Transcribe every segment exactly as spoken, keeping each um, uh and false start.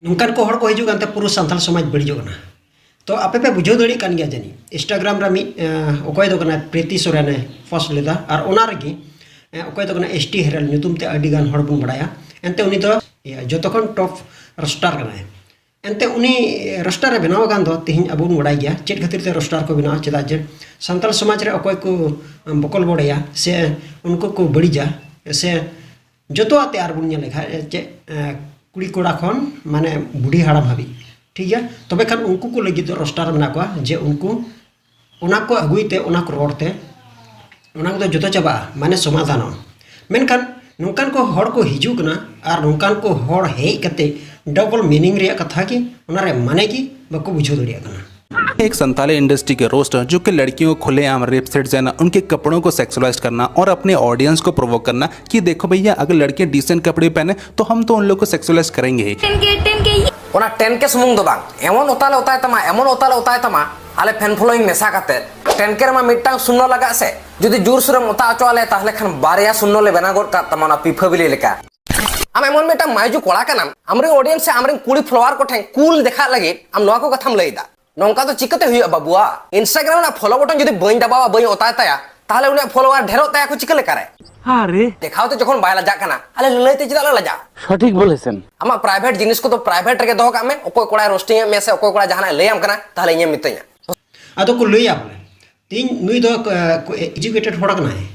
ᱱᱚᱝᱠᱟᱱ ᱠᱚ ᱦᱚᱲ ᱠᱚ ᱦᱤᱡᱩᱜ ᱠᱟᱱᱛᱮ ᱯᱩᱨᱟᱹ ᱥᱟᱱᱛᱟᱲ ᱥᱚᱢᱟᱡᱽ ᱵᱟᱹᱲᱤᱡᱚᱜ ᱠᱟᱱᱟ᱾ ᱛᱚ ᱟᱯᱮ ᱯᱮ ᱵᱩᱡᱷᱟᱹᱣ ᱫᱟᱲᱮᱭᱟᱜ ᱠᱟᱱ ᱜᱮᱭᱟ ᱡᱟᱹᱱᱤᱡ, ᱤᱱᱥᱴᱟᱜᱨᱟᱢ ᱨᱮ ᱢᱤᱫ ᱮᱸ, ᱚᱠᱚᱭ ᱫᱚ ᱠᱟᱱᱟᱭ ᱯᱨᱤᱛᱤ ᱥᱚᱨᱮᱱᱮ ᱯᱳᱥᱴ ᱞᱮᱫᱟ, ᱟᱨ ᱚᱱᱟ ᱨᱮᱜᱮ ᱮᱸ, ᱚᱠᱚᱭ ᱫᱚ ᱠᱟᱱᱟ ᱮᱥ ᱴᱤ ᱦᱮᱨᱮᱞ, ᱧᱩᱛᱩᱢ ᱛᱮ ᱟᱹᱰᱤ ᱜᱟᱱ ᱦᱚᱲ ᱵᱚᱱ ᱵᱟᱲᱟᱭᱟ᱾ ᱮᱱᱛᱮ ᱩᱱᱤ ᱫᱚ ᱤᱭᱟᱹ, ᱡᱚᱛᱚ ᱠᱷᱚᱱ ᱴᱚᱯ ᱨᱳᱥᱴᱟᱨ ᱠᱟᱱᱟᱭ᱾ ᱮᱱᱛᱮ ᱩᱱᱤ ᱨᱳᱥᱴᱟᱨ ᱮ ᱵᱮᱱᱟᱣ ᱟᱠᱟᱱ ᱫᱚ ᱛᱮᱦᱮᱧ ᱟᱵᱚ ᱵᱚᱱ ᱵᱟᱲᱟᱭ ᱜᱮᱭᱟ ᱪᱮᱫ ᱠᱷᱟᱹᱛᱤᱨ ᱛᱮ ᱨᱳᱥᱴᱟᱨ ᱠᱚ ᱵᱮᱱᱟᱣᱟ, ᱪᱮᱫᱟᱜ ᱡᱮ ᱥᱟᱱᱛᱟᱲ ᱥᱚᱢᱟᱡᱽ ᱨᱮ ᱚᱠᱚᱭ ᱠᱚ ᱵᱚᱠᱚᱞ ᱵᱚᱰᱮᱭᱟ ᱥᱮ ᱩᱱᱠᱩ ᱠᱚ ᱵᱟᱹᱲᱤᱡᱟ ᱥᱮ ᱡᱚᱛᱚᱣᱟᱜ ᱛᱮ ᱟᱨ ᱵᱚᱱ ᱧᱮᱞ ᱞᱮᱠᱷᱟᱡ ᱪᱮᱫ, ᱮᱸ, ᱠᱩᱲᱤ ᱠᱚᱲᱟ ᱠᱷᱚᱱ ᱢᱟᱱᱮ ᱵᱩᱰᱷᱤ ᱦᱟᱲᱟᱢ ᱦᱟᱹᱵᱤᱡ, ᱴᱷᱤᱠ ᱜᱮᱭᱟ᱾ ᱛᱚᱵᱮ ᱠᱷᱟᱱ ᱩᱱᱠᱩ ᱠᱚ ᱞᱟᱹᱜᱤᱫ ᱫᱚ ᱨᱳᱥᱴᱟᱨ ᱢᱮᱱᱟᱜ ᱠᱚᱣᱟ ᱡᱮ ᱩᱱᱠᱩ ᱚᱱᱟ ᱠᱚ ᱟᱹᱜᱩᱭ ᱛᱮ, ᱚᱱᱟ ᱠᱚ ᱨᱚᱲ ᱛᱮ ᱚᱱᱟ ᱠᱚᱫᱚ ᱡᱚᱛᱚ ᱪᱟᱵᱟᱜᱼᱟ, ᱢᱟᱱᱮ ᱥᱚᱢᱟᱫᱷᱟᱱᱚᱜᱼᱟ᱾ ᱢᱮᱱᱠᱷᱟᱱ ᱱᱚᱝᱠᱟᱱ ᱠᱚ ᱦᱚᱲ ᱠᱚ ᱦᱤᱡᱩᱜ ᱠᱟᱱᱟ ᱟᱨ ᱱᱚᱝᱠᱟᱱ ᱠᱚ ᱦᱚᱲ ᱦᱮᱡ ᱠᱟᱛᱮ ᱰᱚᱵᱚᱞ ᱢᱤᱱᱤᱝ ᱨᱮᱭᱟᱜ ᱠᱟᱛᱷᱟ ᱜᱮ, ᱚᱱᱟ ᱨᱮ ᱢᱟᱱᱮ ᱜᱮ ᱵᱟᱠᱚ ᱵᱩᱡᱷᱟᱹᱣ ᱫᱟᱲᱮᱭᱟᱜ ᱠᱟᱱᱟ᱾ एक संताली इंडस्ट्री के रोस्टर जो कि लड़कियों को खुलेआम रेप सेट जाना, उनके कपड़ों को सेक्सुअलाइज करना और अपने ऑडियंस को प्रोवोक करना कि देखो भैया, अगर लड़कियां डिसेंट कपड़े पहने तो हम तो उन लोग को सेक्सुअलाइज करेंगे ही। ᱚᱱᱟ ᱴᱮᱱ ᱠᱮ ᱥᱩᱢᱩᱝ ᱫᱚ ᱵᱟᱝ, ᱮᱢᱚᱱ ᱚᱛᱟ ᱞᱮ ᱚᱛᱟᱭ ᱛᱟᱢᱟ, ᱮᱢᱚᱱ ᱚᱛᱟ ᱞᱮ ᱚᱛᱟᱭ ᱛᱟᱢᱟ, ᱟᱞᱮ ᱯᱷᱮᱱ ᱯᱷᱚᱞᱳᱭᱤᱝ ᱢᱮᱥᱟ ᱠᱟᱛᱮ᱾ ᱴᱮᱱ ᱠᱮ ᱨᱮᱢᱟ ᱢᱤᱫᱴᱟᱝ ᱥᱩᱱᱱᱚ ᱞᱟᱜᱟᱜ ᱥᱮ, ᱡᱩᱫᱤ ᱡᱳᱨ ᱥᱩᱨᱮᱢ ᱚᱛᱟ ᱦᱚᱪᱚ ᱟᱞᱮ, ᱛᱟᱦᱞᱮ ᱠᱷᱟᱱ ᱵᱟᱨᱭᱟ ᱥᱩᱱᱱᱚ ᱞᱮ ᱵᱮᱱᱟᱣ ᱜᱚᱫ ᱠᱟᱜ ᱛᱟᱢᱟ ᱚᱱᱟ ᱯᱤᱯᱷᱟᱹ ᱵᱤᱞᱤ ᱞᱮᱠᱟ᱾ ᱟᱢ ᱮᱢᱚᱱ ᱢᱤᱫᱴᱟᱝ ᱢᱟᱭᱡᱩ ᱠᱚᱲᱟ ᱠᱟᱱᱟᱢ, ᱟᱢᱨᱮᱱ ᱚᱰᱤᱭᱮᱱᱥ ᱥᱮ ᱟᱢᱨᱮᱱ ᱠᱩᱲᱤ ᱯᱷᱚᱞᱳᱣᱟᱨ ᱠᱚ ᱴᱷᱮᱱ ᱠᱩᱞ ᱫᱮᱠᱷᱟᱜ ᱞᱟᱹᱜᱤᱫ ᱟᱢ ᱱᱚᱣᱟ ᱠᱚ ᱠᱟᱛᱷᱟᱢ ᱞᱟᱹᱭ ᱮᱫᱟ᱾ ᱱᱚᱝᱠᱟ ᱫᱚ ᱪᱤᱠᱟᱹᱛᱮ ᱦᱩᱭᱩᱜᱼᱟ ᱵᱟᱵᱩᱣᱟ? ᱤᱱᱥᱴᱟᱜᱨᱟᱢ ᱨᱮᱱᱟᱜ ᱯᱷᱚᱞᱳ ᱵᱚᱴᱚᱱ ᱡᱩᱫᱤ ᱵᱟᱹᱧ ᱫᱟᱵᱟᱣᱟ, ᱵᱟᱹᱧ ᱚᱛᱟᱭ ᱛᱟᱭᱟ, ᱛᱟᱦᱞᱮ ᱩᱱᱤᱭᱟᱜ ᱯᱷᱚᱞᱳᱣᱟᱨ ᱰᱷᱮᱨᱚᱜ ᱛᱟᱭᱟ ᱠᱚ ᱪᱤᱠᱟᱹ ᱞᱮᱠᱟᱨᱮ? ᱟᱨᱮ ᱫᱮᱠᱷᱟᱣ ᱛᱮ ᱡᱚᱠᱷᱚᱱ ᱵᱟᱭ ᱞᱟᱡᱟᱜ ᱠᱟᱱᱟ, ᱟᱞᱮ ᱞᱟᱹᱞᱟᱹᱭ ᱛᱮ ᱪᱮᱫᱟᱜ ᱞᱮ ᱞᱟᱡᱟᱜᱼᱟ? ᱥᱚᱴᱷᱤᱠ ᱵᱚᱞᱮᱥᱮᱱ᱾ ᱟᱢᱟᱜ ᱯᱨᱟᱭᱵᱷᱮᱴ ᱡᱤᱱᱤᱥ ᱠᱚᱫᱚ ᱯᱨᱟᱭᱵᱷᱮᱴ ᱨᱮᱜᱮ ᱫᱚᱦᱚ ᱠᱟᱜ ᱢᱮ᱾ ᱚᱠᱚᱭ ᱠᱚᱲᱟᱭ ᱨᱳᱥᱴᱤᱝ ᱮᱫ ᱢᱮᱭᱟ ᱥᱮ ᱚᱠᱚᱭ ᱠᱚᱲᱟ ᱡᱟᱦᱟᱱᱟᱜ ᱮ ᱞᱟᱹᱭᱟᱢ ᱠᱟᱱᱟ, ᱛᱟᱦᱞᱮ ᱤᱧᱮᱢ ᱢᱤᱛᱟᱹᱧᱟ᱾ ᱟᱫᱚ ᱠᱚ ᱞᱟᱹᱭᱟ ᱵᱚᱞᱮ, ᱛᱮᱦᱮᱧ ᱱᱩᱭ ᱫᱚ ᱮᱡᱩᱠᱮᱴᱮᱰ ᱦᱚᱲ ᱠᱟᱱᱟᱭ᱾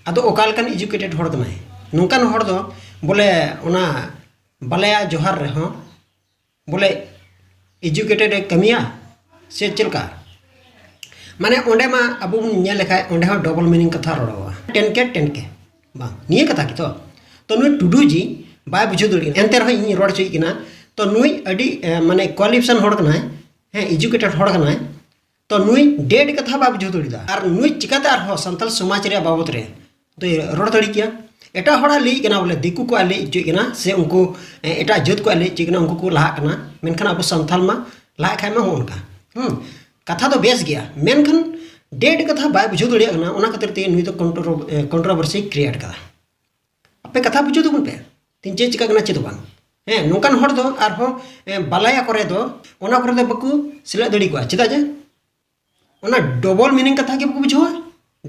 ᱟᱫᱚ ᱚᱠᱟ ᱞᱮᱠᱟᱱ ᱮᱡᱩᱠᱮᱴᱮᱰ ᱦᱚᱲ ᱠᱟᱱᱟᱭ? ᱱᱚᱝᱠᱟᱱ ᱦᱚᱲ ᱫᱚ ᱵᱚᱞᱮ ᱚᱱᱟ ᱵᱟᱞᱟᱭᱟ ᱡᱚᱦᱟᱨ ᱨᱮᱦᱚᱸ ᱵᱚᱞᱮ ᱮᱡᱩᱠᱮᱴᱮᱰ ᱮ ᱠᱟᱹᱢᱤᱭᱟ ᱥᱮ ᱪᱮᱫ ᱞᱮᱠᱟ? ᱢᱟᱱᱮ ᱚᱸᱰᱮ ᱢᱟ ᱟᱵᱚ ᱵᱚᱱ ᱧᱮᱞ ᱞᱮᱠᱷᱟᱡ ᱚᱸᱰᱮ ᱦᱚᱸ ᱰᱚᱵᱚᱞ ᱢᱤᱱᱤᱝ ᱠᱟᱛᱷᱟ ᱨᱚᱲᱚᱜᱼᱟ, ᱴᱮᱱᱠᱮ ᱴᱮᱱᱠᱮ, ᱵᱟᱝ, ᱱᱤᱭᱟᱹ ᱠᱟᱛᱷᱟ ᱜᱮᱛᱚ᱾ ᱛᱚ ᱱᱩᱭ ᱴᱩᱰᱩ ᱡᱤ ᱵᱟᱭ ᱵᱩᱡᱷᱟᱹᱣ ᱫᱟᱲᱮᱭᱟᱜ ᱠᱟᱱᱟ, ᱮᱱᱛᱮ ᱨᱮᱦᱚᱸ ᱤᱧ ᱨᱚᱲ ᱦᱚᱪᱚᱭᱮᱫ ᱠᱟᱱᱟ᱾ ᱛᱚ ᱱᱩᱭ ᱟᱹᱰᱤ ᱮ, ᱢᱟᱱᱮ ᱠᱣᱟᱞᱤᱯᱷᱤᱠᱮᱥᱚᱱ ᱦᱚᱲ ᱠᱟᱱᱟᱭ, ᱦᱮᱸ, ᱮᱡᱩᱠᱮᱴᱮᱰ ᱦᱚᱲ ᱠᱟᱱᱟᱭ᱾ ᱛᱚ ᱱᱩᱭ ᱰᱮᱰ ᱠᱟᱛᱷᱟ ᱵᱟᱭ ᱵᱩᱡᱷᱟᱹᱣ ᱫᱟᱲᱮᱭᱟᱫᱟ, ᱟᱨ ᱱᱩᱭ ᱪᱤᱠᱟᱛᱮ ᱟᱨᱦᱚᱸ ᱥᱟᱱᱛᱟᱲ ᱥᱚᱢᱟᱡᱽ ᱨᱮᱭᱟᱜ ᱵᱟᱵᱚᱛ ᱨᱮ ᱫᱚᱭ ᱨᱚᱲ ᱫᱟᱲᱮ ᱠᱮᱭᱟ? ᱮᱴᱟᱜ ᱦᱚᱲᱟᱜ ᱞᱟᱹᱭᱮᱫ ᱠᱟᱱᱟ ᱵᱚᱞᱮ, ᱫᱤᱠᱩ ᱠᱚᱣᱟᱜ ᱞᱟᱹᱭ ᱦᱚᱪᱚᱭᱮᱫ ᱠᱟᱱᱟ ᱥᱮ ᱩᱱᱠᱩ ᱮ, ᱮᱴᱟᱜ ᱡᱟᱹᱛ ᱠᱚᱣᱟᱜ ᱞᱟᱹᱭ ᱦᱚᱪᱚᱭᱮᱫ ᱠᱟᱱᱟ, ᱩᱱᱠᱩ ᱠᱚ ᱞᱟᱦᱟᱜ ᱠᱟᱱᱟ, ᱢᱮᱱᱠᱷᱟᱱ ᱟᱵᱚ ᱥᱟᱱᱛᱟᱲ ᱢᱟ ᱞᱟᱦᱟᱜ ᱠᱷᱟᱡ ᱢᱟ ᱦᱚᱸᱜᱼᱚ ᱱᱚᱝᱠᱟ᱾ ᱦᱩᱸ, ᱠᱟᱛᱷᱟ ᱫᱚ ᱵᱮᱥ ᱜᱮᱭᱟ, ᱢᱮᱱᱠᱷᱟᱱ ᱰᱮᱰ ᱠᱟᱛᱷᱟ ᱵᱟᱭ ᱵᱩᱡᱷᱟᱹᱣ ᱫᱟᱲᱮᱭᱟᱜ ᱠᱟᱱᱟ, ᱚᱱᱟ ᱠᱷᱟᱹᱛᱤᱨ ᱛᱮ ᱱᱩᱭ ᱫᱚ ᱠᱚᱱᱴᱨᱳ ᱠᱚᱱᱴᱨᱳᱵᱷᱟᱨᱥᱤ ᱠᱨᱤᱭᱮᱴ ᱠᱟᱫᱟ᱾ ᱟᱯᱮ ᱠᱟᱛᱷᱟ ᱵᱩᱡᱷᱟᱹᱣ ᱛᱟᱵᱚᱱ ᱯᱮ, ᱛᱮᱦᱮᱧ ᱪᱮᱫ ᱪᱤᱠᱟᱹᱜ ᱠᱟᱱᱟ ᱪᱮᱫ ᱦᱚᱸ ᱵᱟᱝ᱾ ᱦᱮᱸ, ᱱᱚᱝᱠᱟᱱ ᱦᱚᱲ ᱫᱚ ᱟᱨᱦᱚᱸ, ᱮ, ᱵᱟᱞᱟᱭᱟ ᱠᱚᱨᱮ ᱫᱚ, ᱚᱱᱟ ᱠᱚᱨᱮ ᱫᱚ ᱵᱟᱠᱚ ᱥᱮᱞᱮᱫ ᱫᱟᱲᱮ ᱠᱚᱣᱟ᱾ ᱪᱮᱫᱟᱜ ᱡᱮ ᱚᱱᱟ ᱰᱚᱵᱚᱞ ᱢᱤᱱᱤᱝ ᱠᱟᱛᱷᱟ ᱜᱮ ᱵᱟᱠᱚ ᱵᱩᱡᱷᱟᱹᱣᱟ᱾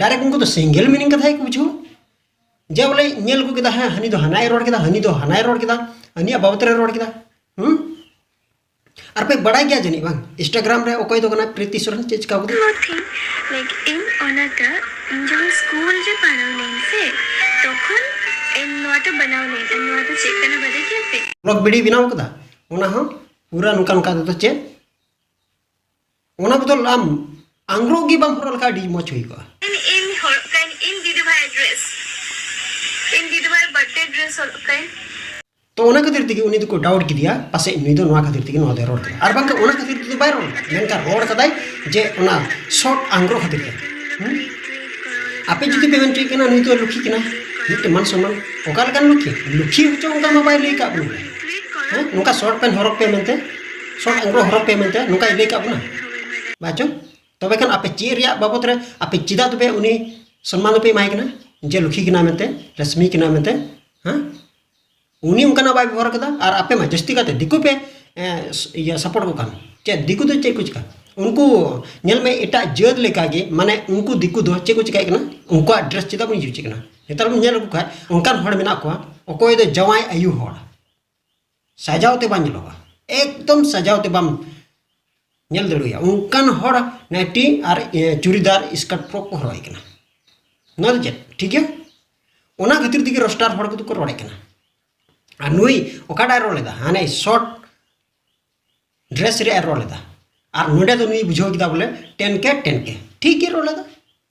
ᱰᱟᱭᱨᱮᱠᱴ ᱩᱱᱠᱩ ᱫᱚ ᱥᱤᱝᱜᱮᱞ ᱢᱤᱱᱤᱝ ᱠᱟᱛᱷᱟ ᱜᱮᱠᱚ ᱵᱩᱡᱷᱟᱹᱣᱟ᱾ ᱡᱮ ᱵᱚᱞᱮ ᱧᱮᱞ ᱟᱹᱜᱩ ᱠᱮᱫᱟ, ᱦᱮᱸ, ᱦᱟᱹᱱᱤ ᱫᱚ ᱦᱟᱱᱟᱭ ᱨᱚᱲ ᱠᱮᱫᱟ, ᱦᱟᱹᱱᱤ ᱫᱚ ᱦᱟᱱᱟᱭ ᱨᱚᱲ ᱠᱮᱫᱟ, ᱦᱟᱹᱱᱤᱭᱟᱜ ᱵᱟᱵᱚᱫ ᱨᱮ ᱨᱚᱲ ᱠᱮᱫᱟ᱾ ᱦᱩᱸ? ᱟᱨ ᱯᱮ ᱵᱟᱲᱟᱭ ᱜᱮᱭᱟ ᱡᱟᱹᱱᱤᱡ ᱵᱟᱝ, ᱤᱱᱥᱴᱟᱜᱨᱟᱢ ᱨᱮ ᱚᱠᱚᱭ ᱫᱚ ᱠᱟᱱᱟ ᱯᱨᱤᱛᱤ ᱥᱚᱨᱮᱱ, ᱪᱮᱫ ᱪᱤᱠᱟ ᱠᱟᱫᱟ? Nothing. Like, ᱤᱧ ᱚᱱᱟᱴᱟᱜ, ᱤᱧ ᱡᱚᱠᱷᱚᱱ ᱥᱠᱩᱞ ᱨᱮ ᱯᱟᱲᱦᱟᱣ ᱞᱮᱱ ᱥᱮ, ᱛᱚᱠᱷᱚᱱ ᱤᱧ ᱱᱚᱣᱟᱴᱟᱜ ᱵᱮᱱᱟᱣ ᱞᱮᱱ᱾ ᱟᱨ ᱱᱚᱣᱟ ᱫᱚ ᱪᱮᱫ ᱠᱟᱱᱟ ᱵᱟᱰᱟᱭ ᱜᱮᱭᱟ ᱯᱮ? ᱵᱞᱚᱠ ᱵᱤᱰᱤ ᱵᱮᱱᱟᱣ ᱠᱟᱫᱟ, ᱚᱱᱟ ᱦᱚᱸ ᱯᱩᱨᱟᱹ ᱱᱚᱝᱠᱟ ᱱᱚᱝᱠᱟ ᱛᱮᱫᱚ ᱪᱮᱫ? ᱚᱱᱟ ᱵᱚᱫᱚᱞ ᱟᱢ ᱟᱝᱨᱚᱵ ᱜᱮ ᱵᱟᱢ ᱦᱚᱨᱚᱜ ᱞᱮᱠᱷᱟᱱ ᱟᱹᱰᱤ ᱢᱚᱡᱽ ᱦᱩᱭ ᱠᱚᱜᱼᱟ᱾ ᱤᱧ, ᱤᱧ ᱦᱚᱨᱚᱜ ᱠᱟᱜ ᱤᱧ ᱫᱤᱫᱤ ᱵᱷᱟᱭ ᱰᱨᱮᱥ, ᱤᱧ ᱫᱤᱫᱤ ᱵᱷᱟᱭ ᱵᱟᱨᱛᱷᱰᱮ ᱰᱨᱮᱥ ᱦᱚᱨᱚᱜ ᱠᱟᱜ ᱤᱧ᱾ ᱛᱚ ᱚᱱᱟ ᱠᱷᱟᱹᱛᱤᱨ ᱛᱮᱜᱮ ᱩᱱᱤ ᱫᱚᱠᱚ ᱰᱟᱣᱩᱴ ᱠᱮᱫᱮᱭᱟ, ᱯᱟᱥᱮᱡ ᱱᱩᱭ ᱫᱚ ᱱᱚᱣᱟ ᱠᱷᱟᱹᱛᱤᱨ ᱛᱮᱜᱮ ᱱᱚᱣᱟ ᱫᱚᱭ ᱨᱚᱲ ᱠᱮᱫᱟ᱾ ᱟᱨ ᱵᱟᱝᱠᱷᱟᱱ ᱚᱱᱟ ᱠᱷᱟᱹᱛᱤᱨ ᱛᱮᱫᱚ ᱵᱟᱭ ᱨᱚᱲ ᱠᱮᱫᱟ, ᱢᱮᱱᱠᱷᱟᱱ ᱨᱚᱲ ᱠᱟᱫᱟᱭ ᱡᱮ ᱚᱱᱟ ᱥᱚᱨᱴ ᱟᱝᱨᱚᱵ ᱠᱷᱟᱹᱛᱤᱨ ᱛᱮ᱾ ᱦᱩᱸ? ᱟᱯᱮ ᱡᱩᱫᱤ ᱯᱮ ᱢᱮᱱ ᱦᱚᱪᱚᱭᱮᱫ ᱠᱟᱱᱟ ᱱᱩᱭ ᱫᱚ ᱞᱩᱠᱷᱤ ᱠᱟᱱᱟ, ᱢᱤᱫᱴᱮᱱ ᱢᱟᱱ ᱥᱚᱱᱢᱟᱱ, ᱚᱠᱟ ᱞᱮᱠᱟᱱ ᱞᱩᱠᱷᱤ? ᱞᱩᱠᱷᱤ ᱦᱚᱪᱚ ᱚᱱᱠᱟ ᱢᱟ ᱵᱟᱭ ᱞᱟᱹᱭ ᱠᱟᱜ ᱵᱚᱱᱟ᱾ ᱦᱮᱸ? ᱱᱚᱝᱠᱟ ᱥᱚᱨᱴ ᱯᱮᱱᱴ ᱦᱚᱨᱚᱜ ᱯᱮ ᱢᱮᱱᱛᱮ, ᱥᱚᱨᱴ ᱟᱝᱨᱚᱵ ᱦᱚᱨᱚᱜ ᱯᱮ ᱢᱮᱱᱛᱮ ᱱᱚᱝᱠᱟᱭ ᱞᱟᱹᱭ ᱠᱟᱜ ᱵᱚᱱᱟ? ᱵᱟᱪᱚ? ᱛᱚᱵᱮ ᱠᱷᱟᱱ ᱟᱯᱮ ᱪᱮᱫ ᱨᱮᱭᱟᱜ ᱵᱟᱵᱚᱛ ᱨᱮ ᱟᱯᱮ ᱪᱮᱫᱟᱜ ᱛᱚᱵᱮ ᱩᱱᱤ ᱥᱚᱱᱢᱟᱱ ᱫᱚᱯᱮ ᱮᱢᱟᱭ ᱠᱟᱱᱟ? ᱡᱮ ᱞᱩᱠᱷᱤ ᱠᱟᱱᱟ ᱢᱮᱱᱛᱮ, ᱞᱟᱹᱥᱢᱤ ᱠᱟᱱᱟ ᱢᱮᱱᱛᱮ, ᱦᱮᱸ? ᱩᱱᱤ ᱚᱱᱠᱟᱱᱟᱜ ᱵᱟᱭ ᱵᱮᱵᱚᱦᱟᱨ ᱠᱟᱫᱟ, ᱟᱨ ᱟᱯᱮ ᱢᱟ ᱡᱟᱹᱥᱛᱤ ᱠᱟᱛᱮ ᱫᱤᱠᱩ ᱯᱮ, ᱮ, ᱤᱭᱟᱹ, ᱥᱟᱯᱳᱨᱴ ᱠᱚ ᱠᱟᱱ᱾ ᱪᱮᱫ ᱫᱤᱠᱩ ᱫᱚ ᱪᱮᱫ ᱠᱚ ᱪᱤᱠᱟ? ᱩᱱᱠᱩ ᱧᱮᱞ ᱢᱮ ᱮᱴᱟᱜ ᱡᱟᱹᱛ ᱞᱮᱠᱟᱜᱮ, ᱢᱟᱱᱮ ᱩᱱᱠᱩ ᱫᱤᱠᱩ ᱫᱚ ᱪᱮᱫ ᱠᱚ ᱪᱤᱠᱟᱭᱮᱫ ᱠᱟᱱᱟ? ᱩᱱᱠᱩᱣᱟᱜ ᱰᱨᱮᱥ ᱪᱮᱫᱟᱜ ᱵᱚᱱ ᱤᱭᱩᱡᱽ ᱮᱫ ᱠᱟᱱᱟ? ᱱᱮᱛᱟᱨ ᱵᱚᱱ ᱧᱮᱞ ᱟᱹᱜᱩ ᱠᱷᱟᱡ ᱚᱱᱠᱟᱱ ᱦᱚᱲ ᱢᱮᱱᱟᱜ ᱠᱚᱣᱟ, ᱚᱠᱚᱭ ᱫᱚ ᱡᱟᱶᱟᱭ ᱟᱭᱩ ᱦᱚᱲ, ᱥᱟᱡᱟᱣ ᱛᱮ ᱵᱟᱝ ᱧᱮᱞᱚᱜᱼᱟ, ᱮᱠᱫᱚᱢ ᱥᱟᱡᱟᱣ ᱛᱮ ᱵᱟᱢ ᱧᱮᱞ ᱫᱟᱲᱮᱭᱟᱜᱼᱟ, ᱚᱱᱠᱟᱱ ᱦᱚᱲ ᱱᱟᱭᱴᱤ ᱟᱨ, ᱮ, ᱪᱩᱲᱤᱫᱟᱨ ᱥᱠᱟᱨᱴ ᱯᱷᱨᱚᱠ ᱠᱚ ᱦᱚᱨᱚᱜ ᱮᱫ ᱠᱟᱱᱟ᱾ ᱱᱚᱣᱟ ᱫᱚ ᱪᱮᱫ ᱴᱷᱤᱠ ᱜᱮᱭᱟ? ᱚᱱᱟ ᱠᱷᱟᱹᱛᱤᱨ ᱛᱮᱜᱮ ᱨᱳᱥᱴᱟᱨ ᱦᱚᱲ ᱠᱚᱫᱚ ᱠᱚ ᱨᱚᱲᱮᱫ ᱠᱟᱱᱟ᱾ ᱟᱨ ᱱᱩᱭ ᱚᱠᱟᱴᱟᱜ ᱮ ᱨᱚᱲ ᱞᱮᱫᱟ? ᱦᱟᱱᱮ ᱥᱚᱨᱴ ᱰᱨᱮᱥ ᱨᱮᱭᱟᱜ ᱮ ᱨᱚᱲ ᱞᱮᱫᱟ᱾ ᱟᱨ ᱱᱚᱰᱮ ᱫᱚ ᱱᱩᱭ ᱵᱩᱡᱷᱟᱹᱣ ᱠᱮᱫᱟ ᱵᱚᱞᱮ ᱴᱮᱱ ᱠᱮ, ᱴᱮᱱ ᱠᱮ᱾ ᱴᱷᱤᱠ ᱜᱮ ᱨᱚᱲ ᱞᱮᱫᱟ᱾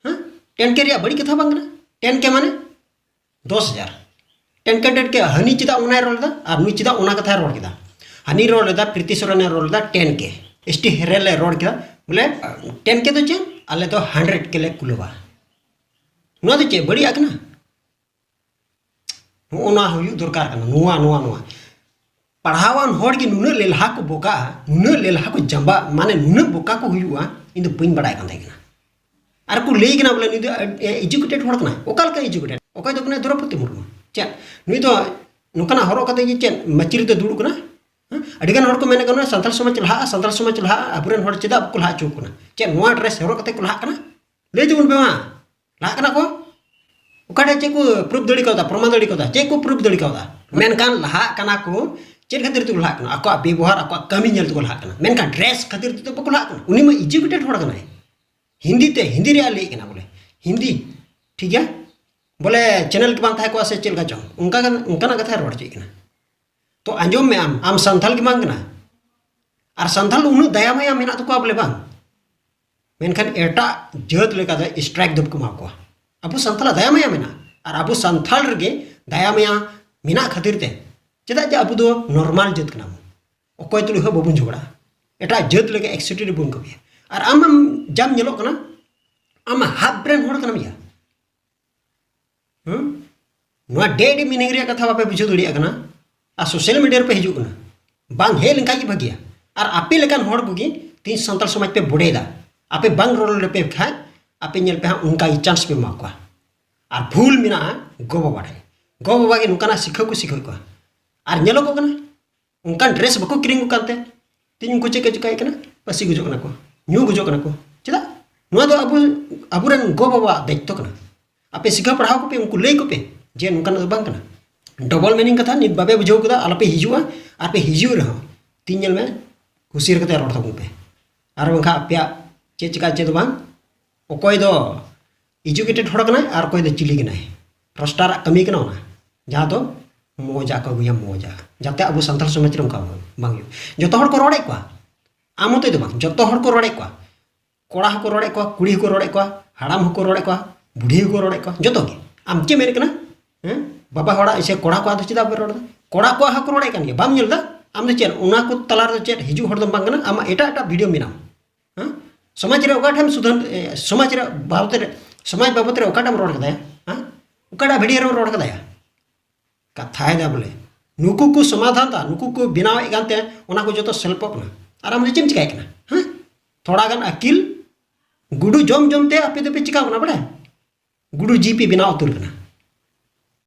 ᱦᱮᱸ? ᱴᱮᱱ ᱠᱮ ᱨᱮᱭᱟᱜ ᱵᱟᱹᱲᱤᱡ ᱠᱟᱛᱷᱟ ᱵᱟᱝ ᱠᱟᱱᱟ᱾ ᱴᱮᱱ ᱠᱮ ᱢᱟᱱᱮ ᱫᱚᱥ ᱦᱟᱡᱟᱨ᱾ ᱴᱮᱱ ᱠᱮ, ᱴᱮᱱ ᱠᱮ, ᱦᱟᱹᱱᱤ ᱪᱮᱫᱟᱜ ᱚᱱᱟᱭ ᱨᱚᱲ ᱞᱮᱫᱟ ᱟᱨ ᱱᱩᱭ ᱪᱮᱫᱟᱜ ᱚᱱᱟ ᱠᱟᱛᱷᱟᱭ ᱨᱚᱲ ᱠᱮᱫᱟ? ᱦᱟᱹᱱᱤ ᱨᱚᱲ ᱞᱮᱫᱟ, ᱯᱨᱤᱛᱤ ᱥᱚᱨᱮᱱᱮ ᱨᱚᱲ ᱞᱮᱫᱟ ᱴᱮᱱ ᱠᱮ᱾ ᱮᱥ ᱴᱤ ᱦᱮᱨᱮᱞ ᱮ ᱨᱚᱲ ᱠᱮᱫᱟ ᱵᱚᱞᱮ, ᱴᱮᱱ ᱠᱮ ᱫᱚ ᱪᱮᱫ? ᱟᱞᱮ ᱫᱚ ᱦᱟᱱᱰᱨᱮᱰ ᱠᱮ ᱞᱮ ᱠᱩᱞᱟᱹᱣᱟ᱾ ᱱᱚᱣᱟ ᱫᱚ ᱪᱮᱫ ᱵᱟᱹᱲᱤᱡ ᱟᱜ ᱠᱟᱱᱟ? ᱱᱚᱜᱼᱚ ᱱᱚᱣᱟ ᱦᱩᱭᱩᱜ ᱫᱚᱨᱠᱟᱨ ᱠᱟᱱᱟ᱾ ᱱᱚᱣᱟ, ᱱᱚᱣᱟ, ᱱᱚᱣᱟ᱾ ᱯᱟᱲᱦᱟᱣᱟᱱ ᱦᱚᱲ ᱜᱮ ᱱᱩᱱᱟᱹᱜ ᱞᱮᱞᱦᱟ ᱠᱚ ᱵᱚᱠᱟᱜᱼᱟ, ᱱᱩᱱᱟᱹᱜ ᱞᱮᱞᱦᱟ ᱠᱚ ᱡᱟᱸᱵᱟᱜᱼᱟ, ᱢᱟᱱᱮ ᱱᱩᱱᱟᱹᱜ ᱵᱚᱠᱟ ᱠᱚ ᱦᱩᱭᱩᱜᱼᱟ, ᱤᱧ ᱫᱚ ᱵᱟᱹᱧ ᱵᱟᱲᱟᱭ ᱠᱟᱱ ᱛᱟᱦᱮᱸ ᱠᱟᱱᱟ᱾ ᱟᱨ ᱠᱚ ᱞᱟᱹᱭ ᱠᱟᱱᱟ ᱵᱚᱞᱮ ᱱᱩᱭ ᱫᱚ, ᱮ, ᱮᱡᱩᱠᱮᱴᱮᱰ ᱦᱚᱲ ᱠᱟᱱᱟᱭ᱾ ᱚᱠᱟ ᱞᱮᱠᱟ ᱮᱡᱩᱠᱮᱴᱮᱰ? ᱚᱠᱚᱭ ᱫᱚ ᱠᱟᱱᱟᱭ ᱫᱨᱚᱯᱚᱫᱤ ᱢᱩᱨᱢᱩ? ᱪᱮᱫ? ᱱᱩᱭ ᱫᱚ ᱱᱚᱝᱠᱟᱱᱟᱜ ᱦᱚᱨᱚᱜ ᱠᱟᱛᱮ ᱜᱮ ᱪᱮᱫ ᱢᱟᱹᱪᱤ ᱨᱮᱫᱚ ᱫᱩᱲᱩᱵ ᱠᱟᱱᱟ? ᱦᱮᱸ? ᱟᱹᱰᱤᱜᱟᱱ ᱦᱚᱲ ᱠᱚ ᱢᱮᱱᱮᱫ ᱠᱟᱱᱟ, ᱥᱟᱱᱛᱟᱲ ᱥᱚᱢᱟᱡᱽ ᱞᱟᱦᱟᱜᱼᱟ, ᱥᱟᱱᱛᱟᱲ ᱥᱚᱢᱟᱡᱽ ᱞᱟᱦᱟᱜᱼᱟ᱾ ᱟᱵᱚᱨᱮᱱ ᱦᱚᱲ ᱪᱮᱫᱟᱜ ᱵᱟᱠᱚ ᱞᱟᱦᱟ ᱦᱚᱪᱚ ᱠᱟᱱᱟ? ᱪᱮᱫ ᱱᱚᱣᱟ ᱰᱨᱮᱥ ᱦᱚᱨᱚᱜ ᱠᱟᱛᱮ ᱠᱚ ᱞᱟᱦᱟᱜ ᱠᱟᱱᱟ? ᱞᱟᱹᱭ ᱛᱟᱵᱚᱱ ᱯᱮ ᱢᱟ, ᱞᱟᱦᱟᱜ ᱠᱟᱱᱟ ᱠᱚ? ᱚᱠᱟᱴᱷᱮᱡ ᱪᱮᱫ ᱠᱚ ᱯᱨᱩᱯ ᱫᱟᱲᱮ ᱠᱟᱣᱫᱟ, ᱯᱨᱚᱢᱟᱱ ᱫᱟᱲᱮ ᱠᱟᱣᱫᱟ? ᱪᱮᱫ ᱠᱚ ᱯᱨᱩᱯ ᱫᱟᱲᱮ ᱠᱟᱣᱫᱟ? ᱢᱮᱱᱠᱷᱟᱱ ᱞᱟᱦᱟᱜ ᱠᱟᱱᱟ ᱠᱚ ᱪᱮᱫ ᱠᱷᱟᱹᱛᱤᱨ ᱛᱮᱠᱚ ᱞᱟᱦᱟᱜ ᱠᱟᱱᱟ? ᱟᱠᱚᱣᱟᱜ ᱵᱮᱵᱚᱦᱟᱨ, ᱟᱠᱚᱣᱟᱜ ᱠᱟᱹᱢᱤ ᱧᱮᱞ ᱛᱮᱠᱚ ᱞᱟᱦᱟᱜ ᱠᱟᱱᱟ᱾ ᱢᱮᱱᱠᱷᱟᱱ ᱰᱨᱮᱥ ᱠᱷᱟᱹᱛᱤᱨ ᱛᱮᱫᱚ ᱵᱟᱠᱚ ᱞᱟᱦᱟᱜ ᱠᱟᱱᱟ᱾ ᱩᱱᱤ ᱢᱟ ᱮᱡᱩᱠᱮᱴᱮᱰ ᱦᱚᱲ ᱠᱟᱱᱟᱭ, ᱦᱤᱱᱫᱤ ᱛᱮ, ᱦᱤᱱᱫᱤ ᱨᱮᱭᱟᱜ ᱞᱟᱹᱭᱮᱫ ᱠᱟᱱᱟ ᱵᱚᱞᱮ, ᱦᱤᱱᱫᱤ, ᱴᱷᱤᱠ ᱜᱮᱭᱟ? ᱵᱚᱞᱮ ᱪᱮᱱᱮᱞ ᱜᱮ ᱵᱟᱝ ᱛᱟᱦᱮᱸ ᱠᱚᱜᱼᱟ ᱥᱮ ᱪᱮᱫ ᱞᱮᱠᱟ ᱪᱚᱝ, ᱚᱱᱠᱟ ᱜᱮ, ᱚᱱᱠᱟᱱᱟᱜ ᱠᱟᱛᱷᱟᱭ ᱨᱚᱲ ᱦᱚᱪᱚᱭᱮᱫ ᱠᱟᱱᱟ᱾ ᱛᱚ ᱟᱸᱡᱚᱢ ᱢᱮ ᱟᱢ, ᱟᱢ ᱥᱟᱱᱛᱟᱞ ᱜᱮ ᱵᱟᱝ ᱠᱟᱱᱟ? ᱟᱨ ᱥᱟᱱᱛᱟᱞ ᱫᱚ ᱩᱱᱟᱹᱜ ᱫᱟᱭᱟ ᱢᱟᱭᱟ ᱢᱮᱱᱟᱜ ᱛᱟᱠᱚᱣᱟ ᱵᱚᱞᱮ ᱵᱟᱝ, ᱢᱮᱱᱠᱷᱟᱱ ᱮᱴᱟᱜ ᱡᱟᱹᱛ ᱞᱮᱠᱟ ᱫᱚ ᱥᱴᱨᱟᱭᱤᱠ ᱫᱚ ᱵᱟᱠᱚ ᱮᱢᱟ ᱠᱚᱣᱟ᱾ ᱟᱵᱚ ᱥᱟᱱᱛᱟᱞᱟᱜ ᱫᱟᱭᱟ ᱢᱟᱭᱟ ᱢᱮᱱᱟᱜᱼᱟ, ᱟᱨ ᱟᱵᱚ ᱥᱟᱱᱛᱟᱞ ᱨᱮᱜᱮ ᱫᱟᱭᱟ ᱢᱟᱭᱟ ᱢᱮᱱᱟᱜ ᱠᱷᱟᱹᱛᱤᱨ ᱛᱮ, ᱪᱮᱫᱟᱜ ᱡᱮ ᱟᱵᱚ ᱫᱚ ᱱᱚᱨᱢᱟᱞ ᱡᱟᱹᱛ ᱠᱟᱱᱟ ᱵᱚᱱ, ᱚᱠᱚᱭ ᱛᱩᱞᱩᱡ ᱦᱚᱸ ᱵᱟᱵᱚᱱ ᱡᱷᱚᱜᱽᱲᱟᱜᱼᱟ᱾ ᱮᱴᱟᱜ ᱡᱟᱹᱛ ᱞᱮᱠᱟ ᱮᱠᱥᱤᱴᱤᱭᱩᱰ ᱵᱚᱱ ᱠᱟᱹᱢᱤᱭᱟ᱾ ᱟᱨ ᱟᱢ ᱟᱢ ᱡᱟᱢ ᱧᱮᱞᱚᱜ ᱠᱟᱱᱟ, ᱟᱢ ᱦᱟᱯ ᱵᱨᱮᱱ ᱦᱚᱲ ᱠᱟᱱᱟᱢ ᱭᱟ᱾ ᱦᱮᱸ? ᱱᱚᱣᱟ ᱰᱮᱰ ᱢᱤᱱᱤᱝ ᱨᱮᱭᱟᱜ ᱠᱟᱛᱷᱟ ᱵᱟᱯᱮ ᱵᱩᱡᱷᱟᱹᱣ ᱫᱟᱲᱮᱭᱟᱜ ᱠᱟᱱᱟ, ᱟᱨ ᱥᱳᱥᱟᱞ ᱢᱤᱰᱤᱭᱟ ᱨᱮᱯᱮ ᱦᱤᱡᱩᱜ ᱠᱟᱱᱟ᱾ ᱵᱟᱝ ᱦᱮᱡ ᱞᱮᱱᱠᱷᱟᱱ ᱜᱮ ᱵᱷᱟᱹᱜᱤᱭᱟ᱾ ᱟᱨ ᱟᱯᱮ ᱞᱮᱠᱟᱱ ᱦᱚᱲ ᱠᱚᱜᱮ ᱛᱮᱦᱮᱧ ᱥᱟᱱᱛᱟᱲ ᱥᱚᱢᱟᱡᱽ ᱯᱮ ᱵᱚᱰᱮᱭᱮᱫᱟ᱾ ᱟᱯᱮ ᱵᱟᱝ ᱨᱚᱲ ᱞᱮᱯᱮ ᱠᱷᱟᱡ, ᱟᱯᱮ ᱧᱮᱞ ᱯᱮ ᱦᱟᱸᱜ, ᱚᱱᱠᱟ ᱜᱮ ᱪᱟᱱᱥ ᱯᱮ ᱮᱢᱟ ᱠᱚᱣᱟ᱾ ᱟᱨ ᱵᱷᱩᱞ ᱢᱮᱱᱟᱜᱼᱟ ᱜᱚ-ᱵᱟᱵᱟ ᱴᱷᱮᱱ᱾ ᱜᱚ-ᱵᱟᱵᱟ ᱜᱮ ᱱᱚᱝᱠᱟᱱᱟᱜ ᱥᱤᱠᱷᱟᱹᱣ ᱠᱚ ᱥᱤᱠᱷᱟᱹᱣᱮᱫ ᱠᱚᱣᱟ᱾ ᱟᱨ ᱧᱮᱞᱚᱜᱚᱜ ᱠᱟᱱᱟ, ᱚᱱᱠᱟᱱ ᱰᱨᱮᱥ ᱵᱟᱠᱚ ᱠᱤᱨᱤᱧ ᱠᱚ ᱠᱟᱱᱛᱮ, ᱛᱮᱦᱮᱧ ᱩᱱᱠᱩ ᱪᱮᱫ ᱠᱚ ᱪᱤᱠᱟᱹᱭᱮᱫ ᱠᱟᱱᱟ? ᱯᱟᱹᱥᱤ ᱜᱩᱡᱩᱜ ᱠᱟᱱᱟ ᱠᱚ, ᱧᱩ ᱜᱩᱡᱩᱜ ᱠᱟᱱᱟ ᱠᱚ᱾ ᱪᱮᱫᱟᱜ? ᱱᱚᱣᱟ ᱫᱚ ᱟᱵᱚ, ᱟᱵᱚᱨᱮᱱ ᱜᱚ-ᱵᱟᱵᱟᱣᱟᱜ ᱫᱟᱭᱤᱛᱛᱚ ᱠᱟᱱᱟ᱾ ᱟᱯᱮ ᱥᱤᱠᱷᱟᱹᱣ ᱯᱟᱲᱦᱟᱣ ᱠᱚᱯᱮ, ᱩᱱᱠᱩ ᱞᱟᱹᱭ ᱠᱚᱯᱮ ᱡᱮ ᱱᱚᱝᱠᱟᱱᱟᱜ ᱫᱚ ᱵᱟᱝ ᱠᱟᱱᱟ᱾ ᱰᱚᱵᱚᱞ ᱢᱤᱱᱤᱝ ᱠᱟᱛᱷᱟ ᱱᱤᱛ ᱵᱟᱯᱮ ᱵᱩᱡᱷᱟᱹᱣ ᱠᱟᱫᱟ, ᱟᱞᱚᱯᱮ ᱦᱤᱡᱩᱜᱼᱟ᱾ ᱟᱨ ᱯᱮ ᱦᱤᱡᱩᱜ ᱨᱮᱦᱚᱸ, ᱛᱤᱧ ᱧᱮᱞ ᱢᱮ, ᱦᱩᱥᱤᱭᱟᱹᱨ ᱠᱟᱛᱮ ᱨᱚᱲ ᱛᱟᱵᱚᱱ ᱯᱮ᱾ ᱟᱨ ᱵᱟᱝᱠᱷᱟᱱ ᱟᱯᱮᱭᱟᱜ ᱪᱮᱫ ᱪᱤᱠᱟ, ᱪᱮᱫ ᱫᱚ ᱵᱟᱝ᱾ ᱚᱠᱚᱭ ᱫᱚ ᱮᱡᱩᱠᱮᱴᱮᱰ ᱦᱚᱲ ᱠᱟᱱᱟᱭ ᱟᱨ ᱚᱠᱚᱭ ᱫᱚ ᱪᱤᱞᱤ ᱠᱟᱱᱟᱭ? ᱨᱳᱥᱴᱟᱨᱟᱜ ᱠᱟᱹᱢᱤ ᱠᱟᱱᱟ ᱚᱱᱟ, ᱡᱟᱦᱟᱸ ᱫᱚ ᱢᱚᱡᱟ ᱠᱚ ᱟᱹᱜᱩᱭᱟ, ᱢᱚᱡᱟ, ᱡᱟᱛᱮ ᱟᱵᱚ ᱥᱟᱱᱛᱟᱲ ᱥᱚᱢᱟᱡᱽ ᱨᱮ ᱚᱱᱠᱟ ᱵᱟᱝ, ᱵᱟᱝ ᱦᱩᱭᱩᱜ᱾ ᱡᱚᱛᱚ ᱦᱚᱲ ᱠᱚ ᱨᱚᱲᱮᱫ ᱠᱚᱣᱟ, ᱟᱢ ᱢᱚᱛᱚᱡ ᱫᱚ ᱵᱟᱝ, ᱡᱚᱛᱚ ᱦᱚᱲ ᱠᱚ ᱨᱚᱲᱮᱫ ᱠᱚᱣᱟ᱾ ᱠᱚᱲᱟ ᱦᱚᱸᱠᱚ ᱨᱚᱲᱮᱫ ᱠᱚᱣᱟ, ᱠᱩᱲᱤ ᱦᱚᱸᱠᱚ ᱨᱚᱲᱮᱫ ᱠᱚᱣᱟ, ᱦᱟᱲᱟᱢ ᱦᱚᱸᱠᱚ ᱨᱚᱲᱮᱫ ᱠᱚᱣᱟ, ᱵᱩᱰᱷᱤ ᱦᱚᱸᱠᱚ ᱨᱚᱲᱮᱫ ᱠᱚᱣᱟ, ᱡᱚᱛᱚ ᱜᱮ᱾ ᱟᱢ ᱪᱮᱫ ᱢᱮᱱᱮᱫ ᱠᱟᱱᱟ? ᱦᱮᱸ? ᱵᱟᱵᱟ ᱦᱚᱲᱟᱜ ᱥᱮ ᱠᱚᱲᱟ ᱠᱚᱣᱟᱜ ᱫᱚ ᱪᱮᱫᱟᱜ ᱵᱟᱯᱮ ᱨᱚᱲ ᱮᱫᱟ? ᱠᱚᱲᱟ ᱠᱚᱣᱟᱜ ᱦᱚᱸᱠᱚ ᱨᱚᱲᱮᱫ ᱠᱟᱱ ᱜᱮᱭᱟ, ᱵᱟᱢ ᱧᱮᱞ ᱮᱫᱟ? ᱟᱢ ᱫᱚ ᱪᱮᱫ ᱚᱱᱟ ᱠᱚ ᱛᱟᱞᱟ ᱨᱮᱫᱚ ᱪᱮᱫ ᱦᱤᱡᱩᱜ ᱦᱚᱲ ᱫᱚ ᱵᱟᱝ ᱠᱟᱱᱟ? ᱟᱢᱟᱜ ᱮᱴᱟᱜ ᱮᱴᱟᱜ ᱵᱷᱤᱰᱤᱭᱳ ᱢᱮᱱᱟᱢ᱾ ᱦᱮᱸ? ᱥᱚᱢᱟᱡᱽ ᱨᱮ ᱚᱠᱟᱴᱷᱮᱱ ᱥᱩᱫᱷᱟᱹᱨ, ᱮ, ᱥᱚᱢᱟᱡᱽ ᱨᱮ ᱵᱟᱵᱚᱛ ᱨᱮ, ᱥᱚᱢᱟᱡᱽ ᱵᱟᱵᱚᱛ ᱨᱮ ᱚᱠᱟᱴᱟᱜ ᱮᱢ ᱨᱚᱲ ᱠᱟᱫᱟᱭᱟ? ᱦᱮᱸ? ᱚᱠᱟᱴᱟᱜ ᱵᱷᱤᱰᱤᱭᱳ ᱨᱮᱢ ᱨᱚᱲ ᱠᱟᱫᱟᱭᱟ? ᱠᱟᱛᱷᱟᱭ ᱫᱟ ᱵᱚᱞᱮ, ᱱᱩᱠᱩ ᱠᱚ ᱥᱚᱢᱟᱫᱷᱟᱱ ᱫᱟ, ᱱᱩᱠᱩ ᱠᱚ ᱵᱮᱱᱟᱣᱮᱫ ᱠᱟᱱᱛᱮ ᱚᱱᱟ ᱠᱚ ᱡᱚᱛᱚ ᱥᱮᱞᱯᱚᱜ ᱠᱟᱱᱟ᱾ ᱟᱨ ᱟᱢ ᱫᱚ ᱪᱮᱫ ᱮᱢ ᱪᱤᱠᱟᱭ ᱠᱟᱱᱟ? ᱦᱮᱸ? ᱛᱷᱚᱲᱟ ᱜᱟᱱ ᱟᱹᱠᱤᱞ, ᱜᱩᱰᱩ ᱡᱚᱢ ᱡᱚᱢ ᱛᱮ ᱟᱯᱮ ᱫᱚᱯᱮ ᱪᱤᱠᱟᱣ ᱠᱟᱱᱟ ᱵᱟᱲᱟᱭ? ᱜᱩᱰᱩ ᱡᱤ ᱯᱮ ᱵᱮᱱᱟᱣ ᱩᱛᱟᱹᱨ ᱠᱟᱱᱟ᱾